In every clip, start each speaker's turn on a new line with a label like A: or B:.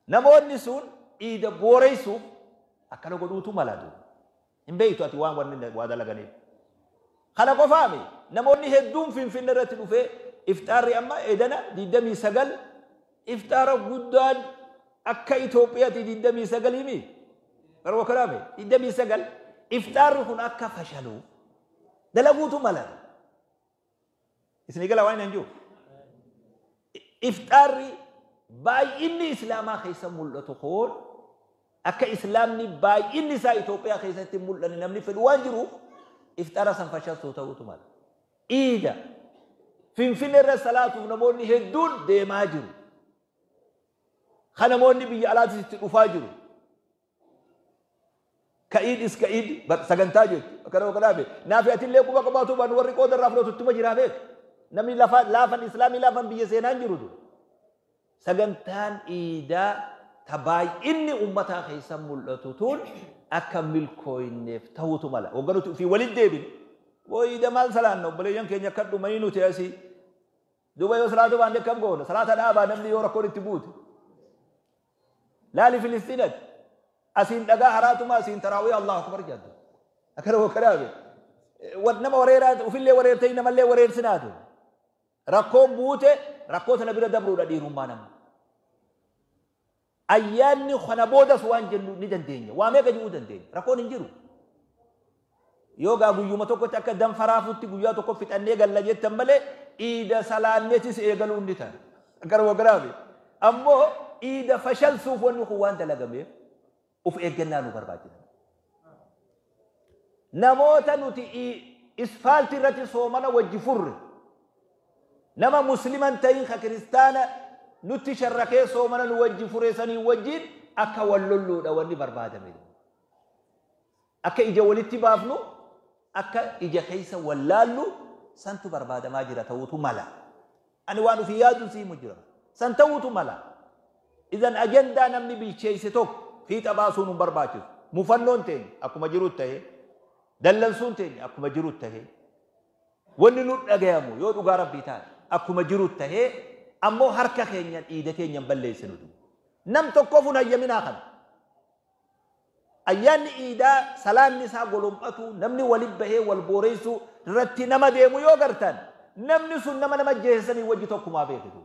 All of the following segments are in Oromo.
A: Namoonni sun iida booreessuuf akkana godhuutu mala duuba. Hin beektu ati waan wanni waa dalaganiif. Kana qofaami namoonni hedduun Finfinne irratti dhufee ifxaarri amma edana 29 ifxaara guddaan akka Itoophiyaatti 29 mi? Garuu kanaame 29 ifxaarri kun akka fashaluuf dalaguutu mala. Isinii gala waan hin jiru. Ifxaarri baay'inni islaamaa keessa mul'atu kun akka islaamni baay'inni isaa Itoophiyaa keessatti mul'anne namni fedhu waan jiruuf ifxaara san fashalsuu ta'uutu mala. Iida Finfinne irra salaatuuf namoonni hedduun deemaa jiru. Kan namoonni biyya alaatis itti dhufaa jiru. Ka'iid is ka'iid sagantaa jettu. Akkana kanaaf naafi atillee quba qabaatu baanu warri qooda irraa fudhatu ittuma jiraa beeku. Namni lafa laafan islaamii laafan biyya seenaan jiru dur. Sagantaan iidaa ta baay'inni ummataa keessa mul'atu tun akka milkooyneef ta'uutu mala. Wagga nuti ofii walitti deebine. Boo iida maal salaanna obboleeyyan keenya akka dhumanii nuti asii. Duuba yoo salaatu baanne akkam goona? Salaata dhaabaa namni yoo rakkoon itti buute. Laali Filistiinati. Asiin dhagaa haraatuma asiin taraawii Allahu akbar jedhu. Akkana wakkanaame. Nama wareeraa ofillee wareertee namallee wareersinaatu. Rakkoon buute rakkoo tana bira dabruudha dhiirummaa nama. Ayyaanni kana boodas waan jennu ni dandeenya. Waa meeqa jedhuu dandeenya. Rakkoon hin jiru. Yoo gaa guyyuma tokkotti akka danfa raafutti guyyaa tokko fixannee galla jettan malee iida salaanneetis eegaluun ni ta'a. Akkana wagganaame. Ammoo iida fashalsuuf wanni kun waan dalagameef of eeggannaa nu barbaachisa. Namoota nuti isfaaltii irratti soomana wajji furre nama musliman ta'in ka kiristaana nutti sharrakee soomana nu wajji fure sanii wajjin akka wal lolluudha wanni barbaadame. Akka ija walitti baafnu akka ija keessa wallaallu santu barbaadamaa jira ta'uutu mala. Ani waan ofii yaadu siimu jira. San ta'uutu mala. Idan ajandaa namni bilcheesse tokko fiixa baasuun hin barbaachisu. Mufannoon teenya akkuma jirutti ta'ee dallansuun teenya akkuma jirutti ta'ee wanni nu dhagayamu yoo dhugaa rabbii taate akkuma jirutti ta'ee ammoo harka keenyan dhiida keenyan balleessinu. Nam tokkoof hin hayyaminaa kana. Ayyaanni iidaa salaanni isaa golom'atu namni walitti bahee wal booreessuu irratti nama deemu yoo gartan namni sun nama nama ajjeesanii wajji tokkumaa beekitu.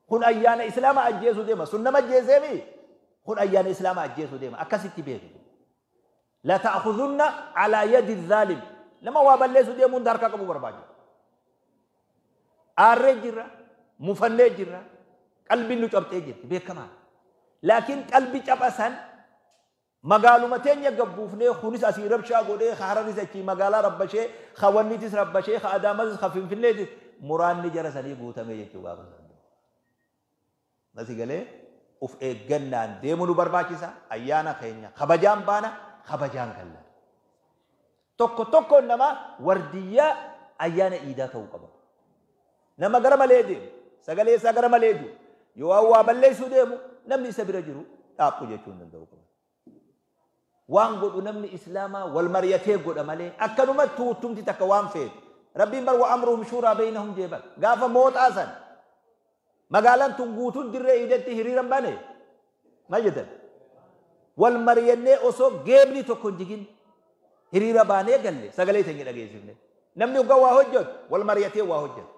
A: Kun ayyaana islaama ajjeesuu deema sun nama ajjeeseemi kun ayyaana islaama ajjeesuu deema akkasitti beekitu. La ta'khudhunna ala yadi dhaalim nama waa balleessuu deemu hunda harka qabu barbaachisa. Aarree jirra mufannee jirra qalbiin nu cabxee jirti beekamaa. Laakiin qalbii caphasan magaaluma teenya gabbuufnee kunis asii rabshaa godhee hararis achii magaalaa rabbashee hawanniitis rabbashee ha adaamatis ha finfinneetis muraanni jara sanii guutamee jechuu gaafa sana. Nasi galee of eeggannaan deemuu nu barbaachisa ayyaana keenya kabajaan baana kabajaan galla. Tokko tokkoon nama wardiyyaa ayyaana iidaa ta'uu qaba. Nama gara malee deemu sagalee isaa gara malee jiru yoo waa balleessuu deemu namni isa bira jiru dhaabbu jechuu hin danda'u qaba. Waan godhu namni islaamaa wal mari'atee godha malee akkanuma tuuttumti takka waan feetu. Rabbiin bar wa amruhum shuuraa baynahum jeeban. Gaafa mooxaa san magaalaan tun guutuun dirree iidatti hiriiran bane maal jettan? Wal mari'annee osoo geebni tokko hin jigin hiriira baanee galle sagalee teenya dhageessifne. Namni hoggaa waa hojjetu wal mari'atee waa hojjetu.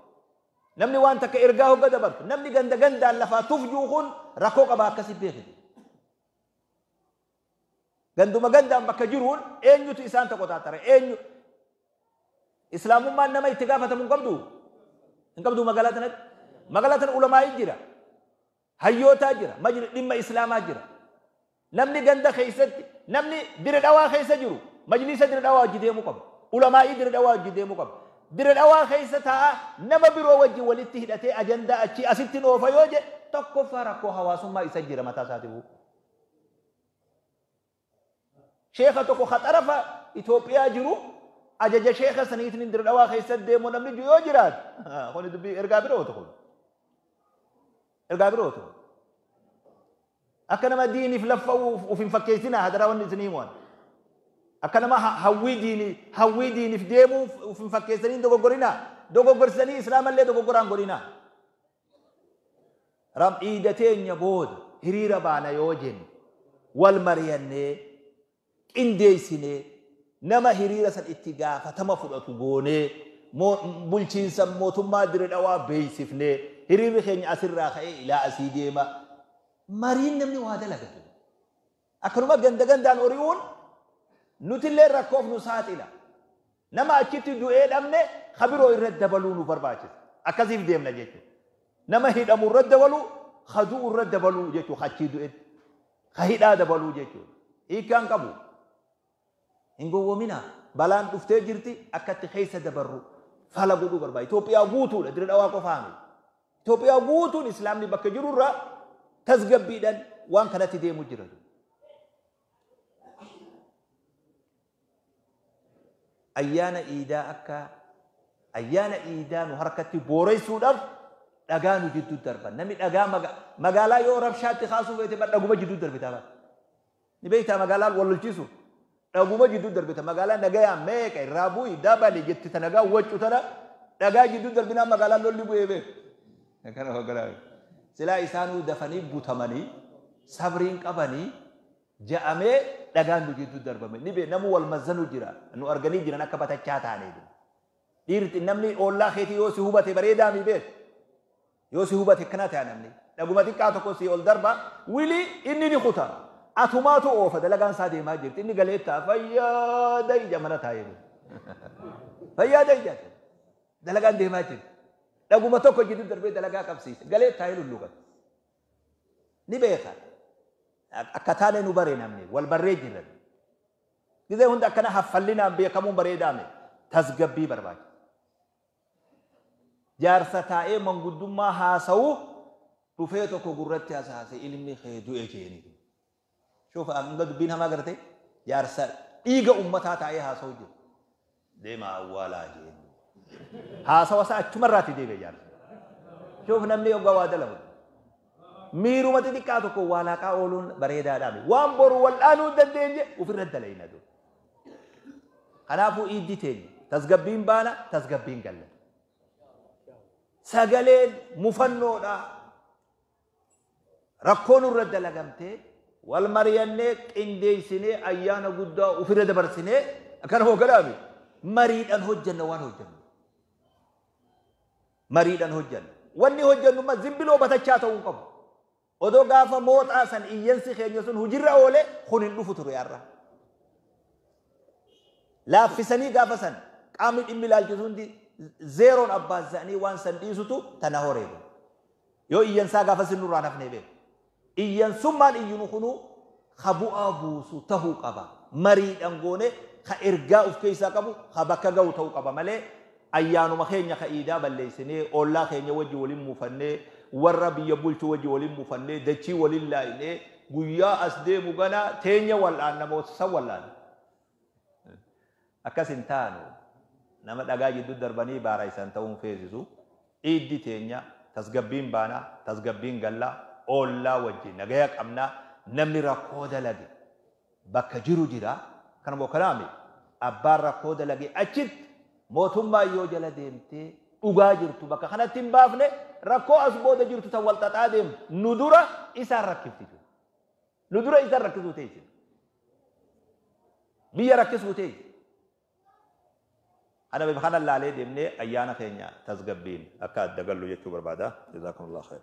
A: Namni waan takka ergaa hogga dabartu namni ganda gandaan lafaa tufjuu kun rakkoo qaba akkasi beekiti. Ganduma gandaan bakka jiruun eenyutu isaan tokko taatara eenyu islaamummaan nama itti gaafatamu hin qabdu hin qabdu magaalaa tanatti magaalaa tana ulamaa'ii jira hayyootaa jira majli dhimma islaamaa jira namni ganda keessatti namni dire dhawaa keessa jiru majlisa dire dhawaa wajji deemuu qaba ulamaa'ii dire dhawaa wajji deemuu qaba dire dhawaa keessa taa'a nama biroo wajji walitti hidhatee ajandaa achii asitti oofa yoo jedhe tokkoffaa rakkoo hawaasummaa isa jira mataa isaatiifuu. Sheekha tokko ka xarafa Itoophiyaa jiru ajaja sheekha saniitiin dire dhawaa keessa deemu namni jiru yoo jiraate kuni dubbii ergaa birooti kun. Ergaa birooti kun. Akka nama diiniif laffa'uuf of hin fakkeessinaa hadaraa wanni isinii himuan. Akka nama hawwii diiniif deemuuf of hin fakkeessanii dogoggorinaa. Dogoggorsanii islaamallee dogoggoraan godhinaa. Iida teenya booda Hiriira baana yoo jenne wal mari'annee qindeessinee nama hiriira san itti gaafatama fudhatu goonee bulchiinsa mootummaa Dirree Dhawaa beeksifnee hiriirri keenya asirraa ka'ee ilaa asii deema. Mariin namni waa dalagatu. Akkanuma ganda gandaan hori'uun nutillee rakkoof nu saaxila. Nama achitti du'ee dhabne kabiroo irratti dabaluu nu barbaachisa. Akkasiif deemna jechuudha. Nama hidhamu irratti dabaluu, kadu'u irratti dabaluu jechuudha achii du'etti. Ka hidhaa dabaluu jechuudha. Hiikkaan qabu. Hin gowwoominaa. Balaan dhuftee jirti akkatti keessa dabarru fala godhuu barbaada. Itoophiyaa guutuudha Dirree Dhawaa qofaa miti. Itoophiyaa guutuun Islaamni bakka jirurraa tasgabbiidhaan waan kanatti deemu jira. Ayyaana iidaa akka ayyaana iidaa nu harkatti booressuudhaaf dhagaa nu jidduu darban. Namni dhagaa magaalaa yoo rabshaatti kaasuu feete dhaguma jidduu darbita bara. Ni beektaa magaalaan wal lolchiisu. Dhaguma jidduu darbita magaalaa nagayaa meeqa irraa bu'i dabali jetti ta nagaa waccu tana dhagaa jidduu darbinaa magaalaan lolli bu'ee beeku. Kana hogganaa. Silaa isaanuu dafanii butamanii sabriin qabanii ja'amee dhagaan nu jidduu darbame. Ni beeku namuu wal mazzanuu jira nu arganii jiran akka batachaa taanee. Dhiirti namni ollaa keetii yoo si hubate bareedaa mi beeku. Yoo si hubate akkana ta'a namni. Dhaguma xiqqaa tokko si ol darba wilii inni ni kuta. Atumaatu oofa dalagaan isaa deemaa jirti. Inni galeettaa fayyaada ija mana taa'ee jiru. Fayyaada ija. Dalagaan deemaa jirti. Dhaguma tokko jidduu darbee dalagaa qabsiise. Galee taa'ee lulluqata. Ni beeka. Akka taane nu bare namni wal barree jiran. Gizee hunda akkana haffallinaan beekamuun bareedaame tasgabbii barbaachisa. Jaarsa taa'ee manguddummaa haasa'u dhufee tokko gurratti hasaase ilmi kee du'e jeeni. Shuufa hanga dubbiin hamaa garte jaarsa dhiiga ummataa taa'ee haasa'u jiru. Deema awwaalaa jeeni. Haasawa isaa achumarraatti deebi'e jaarsa. Shuuf namni yoggaa waa dalagu. Miiruma xixiqqaa tokko waa laaqaa ooluun bareedaadhaami. Waan boru wal'aanuu hin dandeenye ofirra dalayna dur. Kanaafuu iiddi teenya tasgabbiin baana tasgabbiin galla. Sagaleen mufannoodha. Rakkoo nurra dalagamtee wal mari'annee qindeessinee ayyaana guddaa ofirra dabarsinee akkana hooganaami. Mariidhaan hojjanna waan hojjannu. Mariidhaan hojjanna. Wanni hojjannu ma zimbiloo batachaa ta'uu qabu. Odoo gaafa mooxaa san iyyansi keenya sun hujirra oole kun hin dhufu ture har'a. Laaffisanii gaafa san qaamni dhimmi ilaalchisu hundi zeeroon abbaazza'anii waan san dhiisutu tana horeebu. Yoo iyyansaa gaafa sin nurraa nafnee beeku. Iyyansummaan iyyinu kunuu ka bu'aa buusu tahuu qaba. Mariidhaan goone ka ergaa of keessaa qabu ka bakka ga'u ta'uu qaba malee ayyaanuma keenya ka iidaa balleessinee ollaa keenya wajji waliin muufannee warra biyya bulchu wajji waliin muufannee dachii waliin laayinee guyyaa as deemu gana teenya wal'aan namoota san wal'aan. Akkas hin taanu nama dhagaa jidduu darbanii baara isaan ta'uun feesisu iiddi teenya tasgabbiin baanaa tasgabbiin gallaa ollaa wajjin nagaya qabnaa namni rakkoo dalage bakka jiru jira kanuma kanaami abbaan rakkoo dalage achitti mootummaa yoo jala deemtee dhugaa jirtu bakka kanatti hin baafne rakkoo as booda jirtu tan wal xaxaa deemtu nu dura isaan rakkifti. Nu dura isaan rakkisuu teessi. Biyya rakkisuu teessi. Ana bifa kana laalee deemnee ayyaana keenya tasgabbiin akka adda gallu jechuu barbaada. Jazaakumullahu khair.